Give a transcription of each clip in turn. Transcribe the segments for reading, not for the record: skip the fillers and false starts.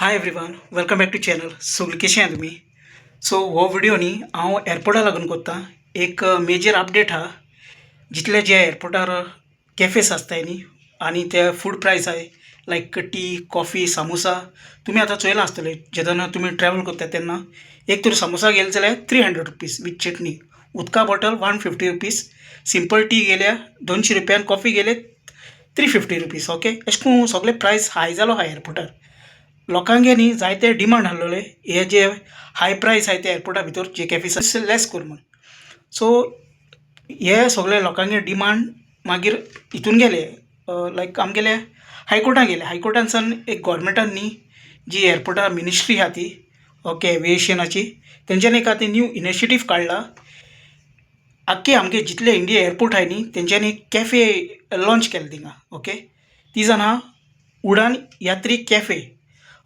Hi everyone, welcome back to channel. सगळीं कशें आहा तुमी? सो हो व्हिडियो न्ही हांव एअरपोर्टा लागून कोत्ता. एक मेजर अपडेट आहा. जितले जे एअरपोर्टार कॅफेस आसताय न्ही आनी ते फूड प्रायस आहाय, लायक टी, कॉफी, सामोसा, तुमी आतां चोयलां आसतलें. जेन्ना तुमी ट्रॅवल करता तेन्ना एक तर सामोसा घेतले जाल्यार ₹300 विथ चटणी, उदका बॉटल ₹150, सिंपल टी घेयल्यार 200 रुपया, कॉफी घेयले ₹350. ओके, अशें करून सगळे प्रायस हाय जालो आहा एअरपोर्टार. लोकांगे न्ही जायते डिमांड आहलोले, हे जे हाय प्रायस आहाय ते एअरपोर्टा भितर जे कॅफेस लेस कर म्हूण. सो हे सगळे लोकांगे डिमांड मागीर हितून गेले, लायक आमगेले हायकोर्टान गेले. हायकोर्टानसान एक गोवोरमेंटान न्ही जी एअरपोर्टार मिनिस्ट्री आहा ती, ओके, एविएशनाची, तेंच्यांनी एक आतां न्यू इनिशिएटीव काडला. आख्खे आमगे जितले इंडिया एअरपोर्ट आहाय न्ही, तेंच्यांनी कॅफे लॉंच केले थिंगा. ओके, ती जावन आहा उडान यात्री कॅफे.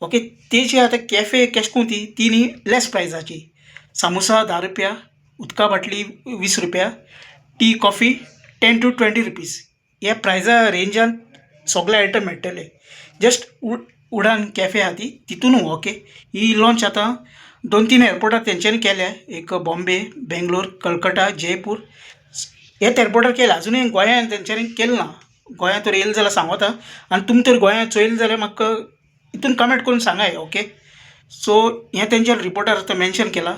ओके, तेजी आतां कॅफे केश कोन ती ती न्ही लेस प्रायजाची. सामोसा 10 रुपया, उदका बाटली 20 रुपया, tea, coffee ₹10 to ₹20. ह्या प्रायजा रेंजान सगळे आयटम मेळटले जस्ट उडान कॅफे आहा ती तितूनू. ओके, ही लॉंच आतां दोन तीन एअरपोर्टार तेंच्यांनी केल्या. एक बॉम्बे, बेंगलोर, कलकत्ता, जयपूर हेच एअरपोर्टार केल्या. अजुनूय गोंयान तेंच्यांनी केलें ना. गोंयांत तर येयलें जाल्यार सांगोता आनी तुमी तर गोंयांत चोयलें जाल्यार म्हाका हितून कमेंट करून सांगाय. ओके, सो हें तेंच्या रिपोर्टार आतां मेन्शन केलां,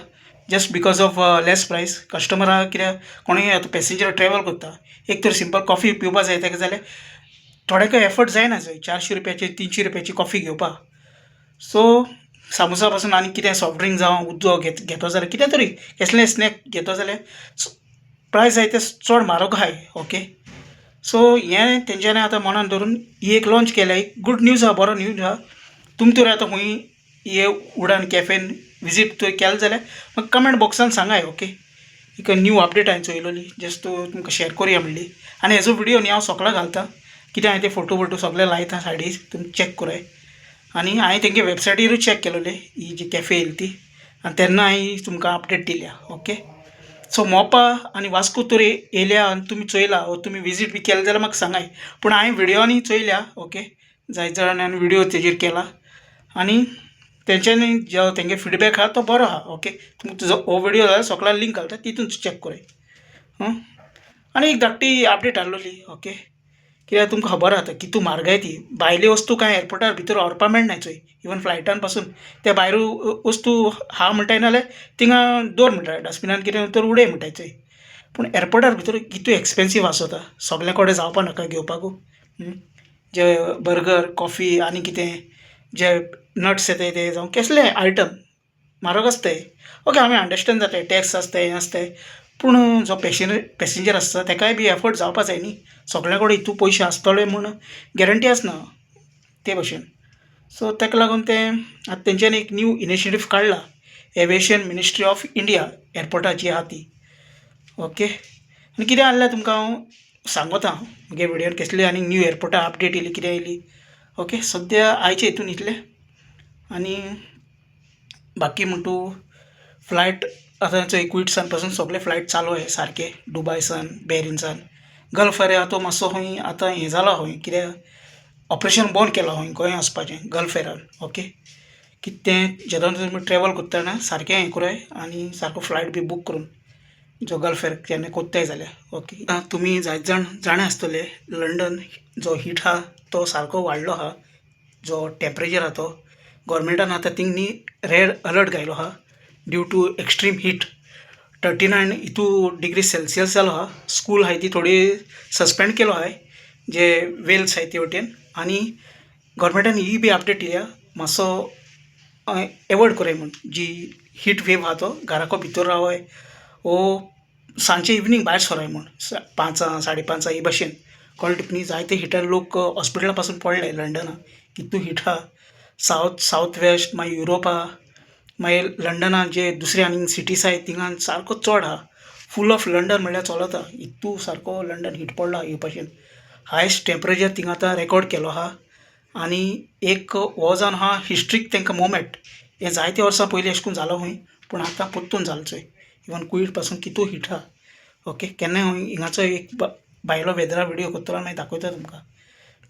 just because of less price कस्टमराक. कित्याक कोणूय आतां पॅसेंजर ट्रॅवल करता, एक तर सिंपल कॉफी पिवपा जाय ताका जाल्यार थोड्यांकय एफर्ट जायना जंय 400 रुपयाची, 300 रुपयाची कॉफी घेवपाक. सो सामोसा पासून आनी कितें सॉफ्ट ड्रिंक जावं उदक घेतो जाल्यार, कितें तरी कसलें स्नॅक घेतो जाल्यार प्रायस आहाय ते चड म्हारग आहाय. ओके, सो हें तेंच्यांनी आतां मनान धरून ही एक लॉंच केल्या. एक गूड न्यूज आहा, बरो न्यूज आहा. तुमी तर आतां खूंय हे उडान कॅफेन विजीट तुवें केलें जाल्यार म्हाका कमेंट बॉक्सान सांगाय. ओके, एक न्यू अपडेट हांवें चोयलोली, जस्ट तुमकां शेअर करुया म्हणली. आनी हेजो विडियो न्ही हांव सगळो घालता. कितें हांवें ते फोटो बोटो सगळे लायता सायडीक, तुमी चॅक कराय. आनी हांवें तेंगे वेबसायटीरूय चॅक केलोले, ही जी कॅफे येयली ती, आनी तेन्ना हांवें तुमकां अपडेट दिल्या. ओके, सो मोपा आनी वास्को तर येयल्या आनी तुमी चोयला वो तुमी विजीट बी केलें जाल्यार म्हाका सांगाय. पूण हांवें विडियोनी चोयल्या. ओके, जायते जाणांनी विडियो तेजेर केला आनी तेंच्यांनी जो तेंगे फिडबॅक आहा तो बरो आहा. ओके, तुमकां तुजो हो विडियो जाल्यार सगळ्या लिंक घालता, तितून चॅक कराय. आनी एक धाकटी अपडेट आहलोली. ओके, कित्याक तुमकां खबर आहा आतां कितू म्हारगाय ती. भायली वस्तू कांय एअरपोर्टार भितर व्हरपा मेळना चोय. इवन फ्लायटान पासून ते भायर वस्तू आहा म्हणटाय, नाल्यार थिंगा दवर म्हणटाय, डस्टबिनान कितें तर उडय म्हणटाय चोय. पूण एअरपोर्टार भितर कितू एक्सपेन्सीव आसता, सगल्या कडेन जावपा नाका घेवपाकू. जे बर्गर, कॉफी आनी कितें जे नट्स येताय ते जावं कसले आयटम म्हारग आसताय. ओके, आमी अंडरस्टँड जाताय, टॅक्स आसताय, हें आसताय, पूण जो पॅसेंजर आसता तेकाय बी एफर्ट जावपा जाय न्ही. सगल्या कडेन इतू पयशे आसतले म्हूण गॅरंटी आसना ते भशेन. सो ताका लागून तें आतां तेंच्यांनी एक न्यू इनिशिएटीव काडला, एविएशन मिनिस्ट्री ऑफ इंडिया एअरपोर्टाची आहा ती. ओके, आनी कितें आहल्यार तुमकां हांव सांगोता म्हगे विडियोन, कसली आनी न्यू एअरपोर्टार अपडेट येयली, कितें येयली. ओके, सद्या आयचे हितून इतलें. आनी बाकी म्हण तूं फ्लायट आतां चोय, कुवेटसान पासून सगळे फ्लायट चालू आहाय सारके, दुबायसान, बॅरीनसान. गल्फ एरिया तो मातसो खंय आतां हें जाला खंय, कित्याक ऑपरेशन बंद केलां खंय गोंया वचपाचें गल्फ एरान. ओके, कितें तें जेन्ना तुमी ट्रॅवल करतना सारकें हें कराय आनी सारको फ्लायट बी बूक करून जो गल्फ एर केन्ना कोत्ताय जाल्यार. ओके, आतां तुमी जायते जाण जाणा आसतले, लंडन जो हीट आहा तो सारको वाडलो आहा, जो टेम्परेचर आहा तो. गोवोरमेंटान आतां थिंग न्ही रेड अलर्ट घायलो आहा ड्यू टू एक्स्ट्रीम हीट. 39 हितू डिग्री सेल्सियस जालो आहा. स्कूल आहाय ती थोडी सस्पेंड केलो आहाय जे वेल्स आहाय ते वटेन. आनी गोवोरमेंटान ही बी अपडेट दिल्या, मातसो एवॉयड कराय म्हूण जी हीट वेव आहा तो, घराको भितर रावाय वो सांजचे इवनींग भायर सराय म्हूण, 5, 5:30 ही भशेन. कळ्ळें तुका न्ही? जायते हिटार लोक हॉस्पिटला पासून पडले लंडना, कितू हीट आहा. सावथ, सावथ वेस्ट, मागीर युरोपा, मागीर लंडना जे दुसरे आनी सिटीज आहाय थिंगा सारको चड आहा. फूल ऑफ लंडन म्हणल्यार चलता, इतू सारको लंडन हीट पडला हे भाशेन. हायस्ट टेम्परेचर थिंगा आतां रेकॉर्ड केलो आहा. आनी एक हो जावन आहा हिस्ट्रीक तांकां मोमेंट. हें जायते वर्सां पयलीं अशें करून जालो खंय, पूण आतां परतून जालो चोय. इवन कुवेट पासून कितू हीट आहा. ओके, केन्नाय हांव हिंगाचो एक भायलो वेदरा विडियो करतलो, मागीर दाखयता तुमकां.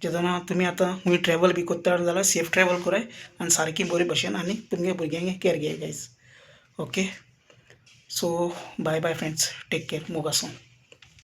जेदोना तुमी आतां खूंय ट्रॅवल बी कोत्ता जाल्यार सेफ ट्रॅवल कराय आनी सारकी बरे भशेन आनी तुमगे भुरग्यांक care घेयाय guys. Okay, so bye bye friends, take care, मोग आसूं.